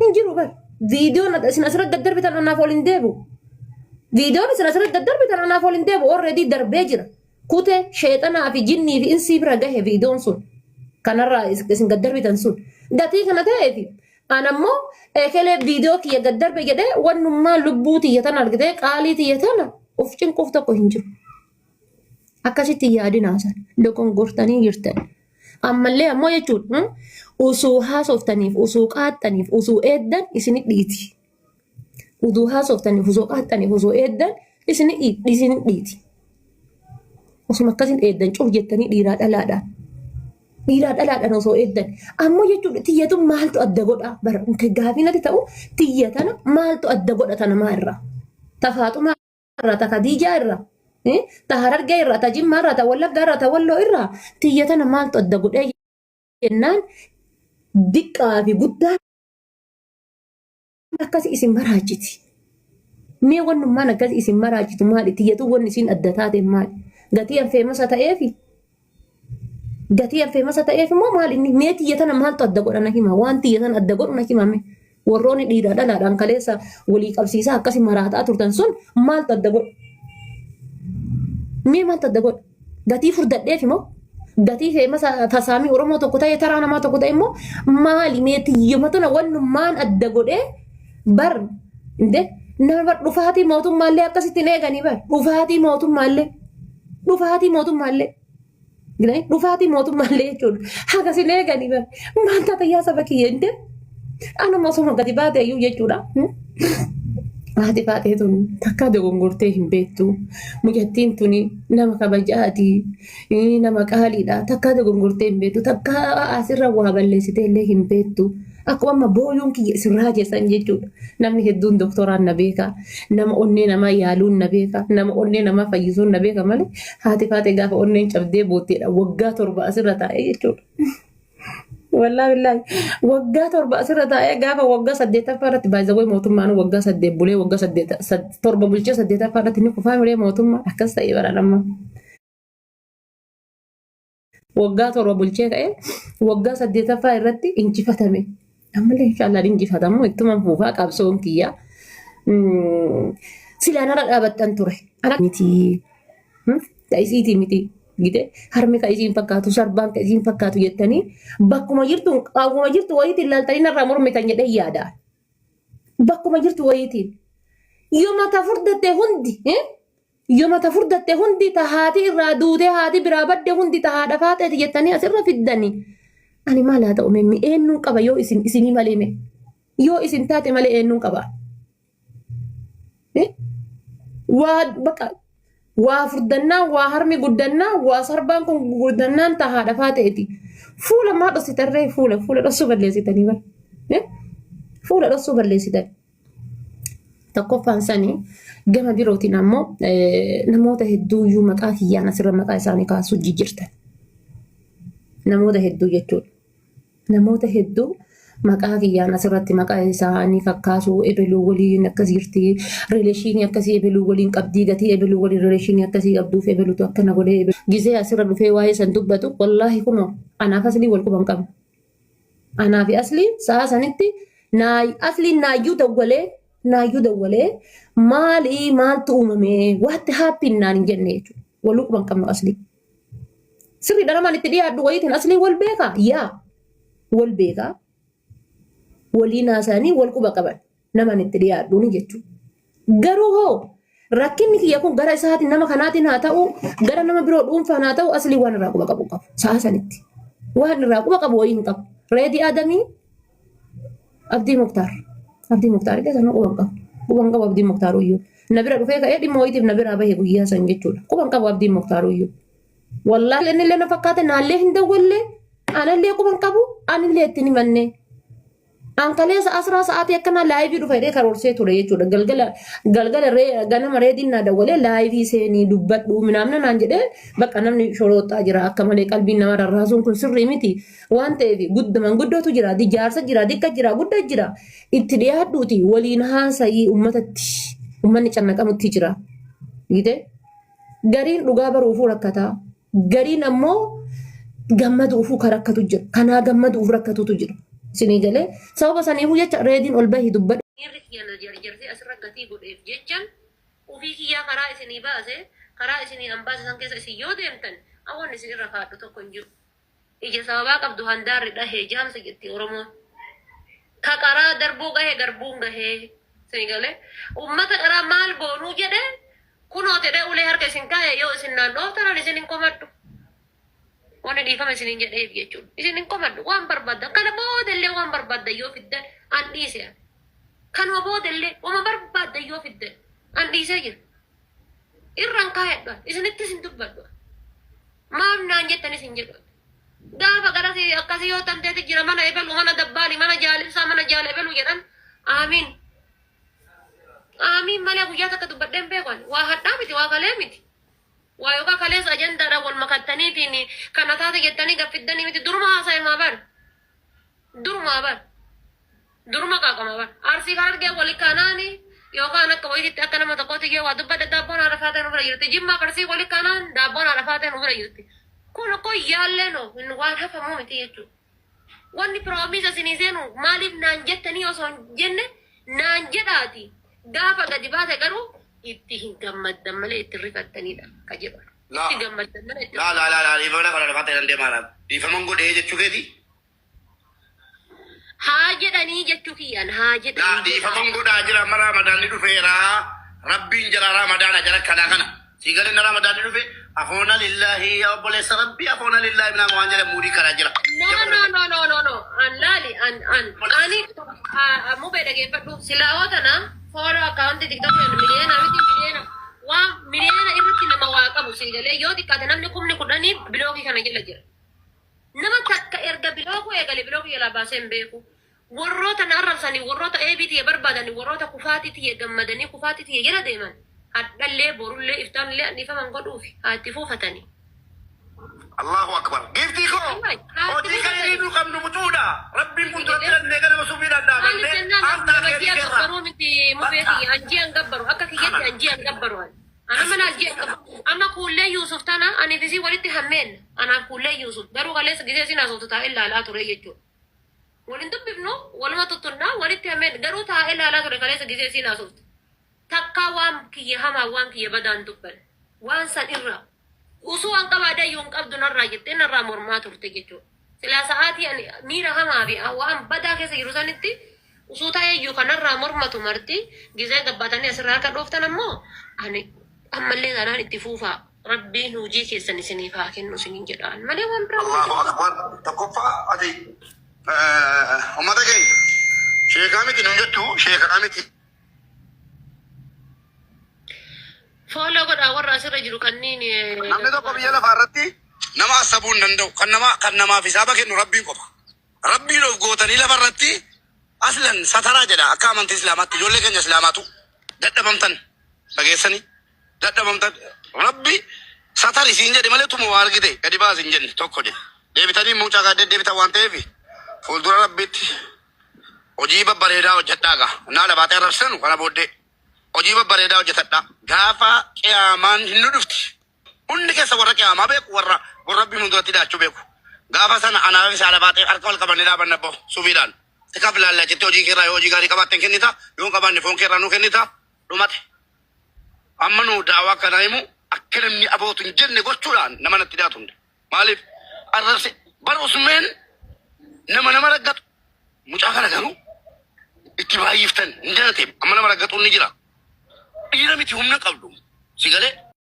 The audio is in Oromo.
Hin jiru bar. Viidiyoon isin asirratti daddarbitan anaaf ol hin deebi'u. Viidiyoon isin asirratti daddarbitan anaaf ol hin deebi'u. Already darbee jira. Kute sheexanaa fi jinnii fi insii bira gahe viidiyoon sun. Kanarraa isin gaddarbitan sun. Gatii kana ta'eefi an ammoo ekelee viidiyoo kiyya gaddarbe jedhee wannummaa lubbuu tiyya tana argitee qaalii tiyya tana of cinquuf tokko hin jiru. Akkasitti hin yaadinaa san dogongortanii jirtan. Ammallee ammoo jechuun usuu haasoftaniif, usuu qaaxxaniif, usuu eeddan isini dhiiti. Usuu haasoftaniif, usuu qaaxxaniif, usuu eeddan isini dhiiti. Osuma akkasin eeddan cuf jettanii dhiiraa dhalaadhaan. Dhiiraa dhalaadhaan osoo eeddan. Ammoo jechuudha tiyyatu maaltu adda godha bara gaafii natti ta'u tiyya tana maaltu adda godha tana maa irraa. Tafaaxumaa irraa, ta Khadiijaa irraa, ta Harargee irraa, ta Jimmaa irraa, ta Wallaggaa irraa, ta Walloo irraa tiyya tana maaltu adda godhee jennaan diqqaa fi guddaa akkasi isin maraachiti. Mee wannummaan akkasi isin maraachitu maali? Tiyyatu wanni isin adda taate maali? Gatii an feemasa ta'eefi? Gatii an feemasa ta'eef immoo maal inni mee tiyya tana maaltu adda godha na hima waan tiyya tana adda godhu na hima mee warroonni dhiiraa dhalaadhaan kaleessa walii qabsiisaa akkasi maraataa turtan sun maaltu adda godha mee maaltu adda godha gatii furdadheef immoo gatii feemasa tasaamii oromoo tokko ta'e taraa namaa tokko ta'e immoo maali mee tiyyuma tana wannummaan adda godhee bar inde nama bar dhufaatii mootummaallee akkasitti hin eeganii bar dhufaatii mootummaallee dhufaatii mootummaallee Gilanii dhufaatii mootummaallee jechuudha. Haga sin eeganii bar maal taata yaa saba kiyya inde anuma osuma gadi baate iyyuu jechuudha. Haati baatee tun takkaa dogongortee hin beektu. Mucattiin tuni nama kabajaati. Nama qaaliidha. Takkaa dogongortee hin beektu. Takkaa asirra waa balleessitee illee hin beektu. Akkuma amma booyuun kiyya isin raajessan jechuudha. Namni hedduun doktoraan na beeka. Nama onnee namaa yaaluun na beeka. Nama onnee namaa fayyisuun na beeka malee haati faatee gaafa onneen cabdee bootteedha. Waggaa 7 asirra taa'ee jechuudha. Wallaahi billaahi waggaa 7 asirra taa'ee gaafa waggaa 8ffaa irratti baay'ee mootummaan waggaa 8 bulee waggaa 8 7 bulchee 8ffaa irratti ni kufaa miree mootummaa akkas ta'e bara amma. Waggaa 7 bulchee ka'ee waggaa 8ffaa irratti injifatame. Ammallee inshaallah injifatamu ittuma fuufaa qabsoon kiyya. Silaa narra dhaabattan ture. Ana miti. Ta isiitii miti. Gite harmi ka isiin fakkaatu sarbaan ka isiin fakkaatu jettanii bakkuma jirtu qaawwuma jirtu wayiitiin ilaaltanii narraa mormitan jedhee yaada. Bakkuma jirtu wayiitiin. Yoo mata furdatte hundi Yoma ta furdatte hundi ta haati irraa duutee haati biraa badde hundi ta haadha faaxeeti jettanii asirra fiddani. Ani maal haa ta'u mee eenyuun qaba yoo isin isinii malee mee yoo isin taate malee eenyuun qaba. Waa baqa waa furdannaan waa harmi guddannaan waa sarbaan kun guddannaan ta haadha faaxeeti. Fuula maa dhossitarree fuula fuula dhossuu balleessitanii bara. Fuula dhossuu balleessitan. Tokkoffaan sanii gama birootiin ammoo namoota hedduuyyuu maqaa kiyyaan asirra maqaa isaanii kaasuu jijjiirtan. Namoota hedduu jechuudha. Namoota hedduu maqaa kiyyaan asirratti maqaa isaanii kakkaasuu ebeluu waliin akkas jirti rileeshinii akkasii ebeluu waliin qabdii gatii ebeluu waliin rileeshinii akkasii qabduuf ebelutu akkana godhee gizee asirra dhufee waa'ee san dubbatu wallaahi kunoo anaaf aslii wal quban qabna. Anaa fi Asliin sa'a sanitti Asliin naayyuu dawwalee naayyuu dawwalee maalii maaltu uumame what happened naan hin jenne jechuudha. Waluu quban qabnu Aslii. Sirriidha namaan itti dhiyaadhu wayiitiin Asliin wal beekaa? Yaa wal beekaa. Waliin haasa'anii wal quba qaban namaan itti dhiyaadhuuni jechuudha. Garuu hoo rakkinni kiyya kun gara isaatiin nama kanaatiin haa ta'u gara nama biroo dhuunfaan haa ta'u aslii waan irraa quba qabu hin qabu. Sa'a sanitti waan irraa quba qabu wayii hin qabu. Reedii Adamii Abdii Muktaar. Abdii Muktaar illee sana quba hin qabu. Quba hin qabu Abdii Muktaar iyyuu. Na bira dhufee ka'ee dhimma wayiitiif na biraa bahe guyyaa san jechuudha. Quba hin qabu Abdii Muktaar iyyuu. Wallaahi inni illee na fakkaate naallee hin dawwallee anallee quba hin qabu anillee ittiin himanne. An kaleessa asraa sa'aatii akkanaa laayivii dhufa jedhee karoorsee ture jechuudha. Galgala galgala ree ganama reediin naa dawwalee laayivii seenii dubbadhu minaamna naan jedhee bakka namni shorooxxaa jira akka malee qalbiin nama rarraasuun kun sirrii miti waan ta'eef gudda manguddootu jira jaarsa jira dikka jira gudda jira itti dhiyaadhuuti waliin haasa'ii ummatatti ummanni cannaqamutti jira. Gite gariin dhugaa baruufuu rakkataa gariin ammoo gammaduufuu kan rakkatu jira kanaa gammaduuf rakkatutu jira. Isinii galee sababa saniifuu jecha reediin ol bahi dubbadhu. Miirri kiyya na jarjarsee asirra gatii godheef jechan ufii kiyyaa karaa isinii baase karaa isinii an baase san keessa isin yoo deemtan an wanni isin irra kaadhu tokko hin jiru. Ija sababaa qabdu handaarri dhahe jaamsa jetti Oromoon. Ka qaraa darbuu gahe garbuun gahee. Isinii galee ummata qaraa maal goonuu jedhe kunoo tedhee ulee harka isin kaaye yoo isin naan dhooftan an isin hin komadhu. Wanni dhiifama isiniin jedheef jechuudha. Isin hin komadhu waan barbaaddan kana boodallee waan barbaaddan yoo fiddan an dhiise an. Kanuma boodallee wama barbaaddan yoo fiddan an dhiisee jira. Irraan kaayadhu an. Isinittis hin dubbadhu an. Maaf naan jettanis hin jedhu an. Gaafa garasi akkasii yoo tanteeti jira mana ebelu mana dabbaali mana jaalibsaa mana jaala ebelu jedhan aamiin. Aamiin malee guyyaa takka dubbadhee hin beeku ani. Waa hadhaa miti waa kalee miti. Waa yookaan kaleessa ajandaadhaan wal makattaniitiin kana taate jettanii gaffiddanii miti duruma haasa'imaa bar. Durumaa bar. Duruma qaaqama bar. Arsii kan argee wali kanaani yookaan akka wayititti akka nama tokkootti yoo waa dubbadhe daabboon haadha faateen ofirra jirti. Jimmaa arsii wali kanaan daabboon haadha faateen ofirra jirti. Kun akkoo yaallee no waan hafamuu miti jechuudha. Wanni promise isinii seenu maaliif naan jettanii osoo hin jenne naan jedhaati. Gaafa gadi baate garuu itti hin gammaddan malee itti hin rifattanidha ka jedhu. Laa. Itti gammaddan malee itti Laa laa laa laa dhiifama kana lafaa ta'e dandee maala. Dhiifaman godhee jechuu keeti. Haa jedhanii jechuu kiyyaan haa Laa jedhanii. dhiifaman godhaa jira amma raamadaanni dhufeera. Rabbiin jira raamadaana jara kanaa kana. Sii galee na raamadaanni dhufe afoona lillaahi yaa obboleessa rabbii afoona lillaahi minaa waan jedhan muudii karaa jira. No, no, no, no, no, no. An laali, an, an, ani, mubee dhageeffadhu. Silaa tana follow account TikTok miliyoona miti miliyoona. Waa miliyoona irratti nama waa qabu si galee yoo xiqqaate namni 10,000 block kana jala jira. Nama takka erga block eegale block jalaa baasee hin beeku. Warroota na arrabsanii, warroota eebii tiyya barbaadanii, warroota kufaatii tiyya gammadanii, kufaatii tiyya jala deeman. Hadhallee, borullee, iftaanillee an dhiifaman godhuufi haa itti fuufatanii. Allahu akbar. Giiftii koo hojii khayrii nu qabnu mucuudha. Rabbiin kun duratti dannee ganama sufiidhaan Maaliif dhaabannee jennaan aantaa nama keetii ji'a keerraa. gabbaruu miti mubee kiyya an ji'a hin gabbaru akka kiyyatti an ji'a hin gabbaru an. An amma laal ji'a gabbaru. Amma kuullee Yuusuf tana aniif isii walitti hammeenna. Anaaf kuullee Yuusuf garuu kaleessa gisee isin haasoftu taa'ee ilaalaa ture jechuudha. Waliin dubbifnu waluma tuttunnaa walitti hammeenna garuu taa'ee ilaalaa ture kaleessa gisee isin haasoftu. Takkaa waan kiyya hamaa waan kiyya badaan dubban. Waan san irraa usuu an qabaadee iyyuu hin qabdu narraa jettee narraa mormaa turte jechuudha. Silaa sa'aatii ani miira hamaa fi waan badaa keessa jiru sanitti usuu ta'ee iyyuu kanarraa mormatu marti gisee gabbaatanii asirraa harka dhooftan ammoo ani ammallee tanaan itti fuufaa rabbiin hojii keessan isiniif haa kennu isiniin jedhaan malee waan biraa waan Allahu akbar. Tokkoffaa ati uummata keenya sheekaa miti nuun jettu sheekaa miti. Follow godhaa warra asirra jiru kanneen. Namni tokko biyya lafaa irratti nama asabuu hin danda'u. Kan nama kan namaaf hisaaba kennu rabbiin qofa. Rabbiin of gootanii lafa irratti aslan sataraa jedha akka amantii islaamaatti ijoollee keenya islaamaatu dadhabamtan dhageessanii dadhabamtan rabbi satar isiin jedhe malee tuma waa argite gadi baas hin jenne tokko jedhe. Deebitanii mucaa kan deddeebitan waan ta'eef fuuldura rabbiitti hojii babbareedaa hojjedhaa gaa. Naa labaatee arrabsanu kana booddee hojii babbareedaa hojjetadhaa. Gaafa qiyaamaan hin nu dhufti. Hundi keessa warra qiyaamaa beeku warra warra rabbiin fuulduratti daachuu beeku. Gaafa sana anaaf isaa labaatee harka wal qabannee dhaabanna bahu sufiidhaan. Tikaaf ilaallaa jettee hojii keerraa yoo hojii gaarii qabaatte hin kennita yoo hin qabaanne foon keerraa nu kennita dhumate. Amma nu daawaa kana himu akka namni abootu hin jenne gochuudhaan nama natti dhiyaatu hunda. Maaliif arrabse bara usmeen nama nama raggatu mucaa kana garuu itti baay'iftan hin danate amma nama raggatuun ni jira. Dhiira miti humna qabdu. Si galee